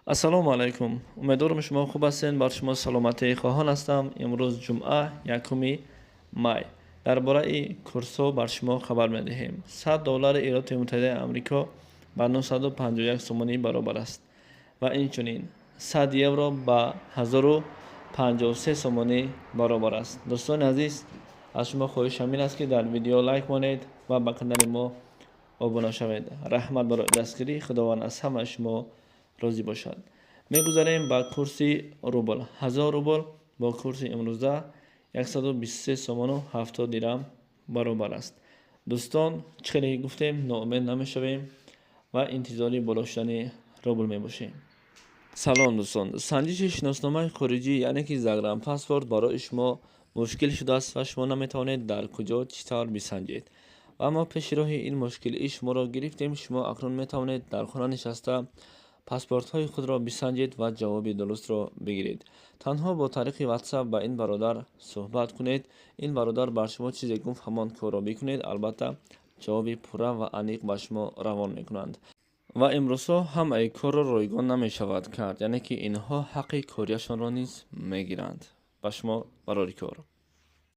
Ассалому алайкум, умедворам, шумо хуб ҳастед. Бар шумо саломатӣ хоҳон ҳастам. Имрӯз ҷумъа, 1 май. Дар бораи курсҳо бар шумо хабар медиҳем. 100 доллари Иёлоти Муттаҳидаи Амрико ба 951 сомонӣ баробар аст ва инчунин 100 евро ба 1053 сомонӣ баробар аст. Дӯстони азиз, аз шумо хоҳиш ҳамин аст, ки дар видео лайк монед ва ба канали мо обуна шавед. Раҳмат барои дастгирӣ, Худованд аз ҳамаи шумо розӣ бошад. Мегузарем ба курси рубл. 1000 рубл бо курси имрӯза 123 сомону 70 дирам баробар аст. Дӯстон, чӣ хеле гуфтем, ноумед намешавем ва интизори боло шудани рубл мебошем. Салом, дӯстон! Санҷиши шиносномаи хориҷӣ, яъне ки загранпаспорт, барои шумо мушкил шудааст ва шумо наметавонед дар куҷо, чӣ тавр бисанҷед. Ва мо пеши роҳи ин мушкилии шуморо гирифтем. Шумо акнун метавонед дар хона нишаста паспортҳои худро бисанҷед ва ҷавоби дурустро бигиред. Танҳо бо тариқи WhatsApp ба ин бародар суҳбат кунед. Ин бародар бар шумо чизе гуфт, ҳамон корро бикунед. Албатта, ҷавоби пурра ва аниқ ба шумо равон мекунанд. Ва имрӯзҳо ҳамаи корро ройгон намешавад кард, яъне ки инҳо ҳаққи корияшонро низ мегиранд. Ба шумо барори кор.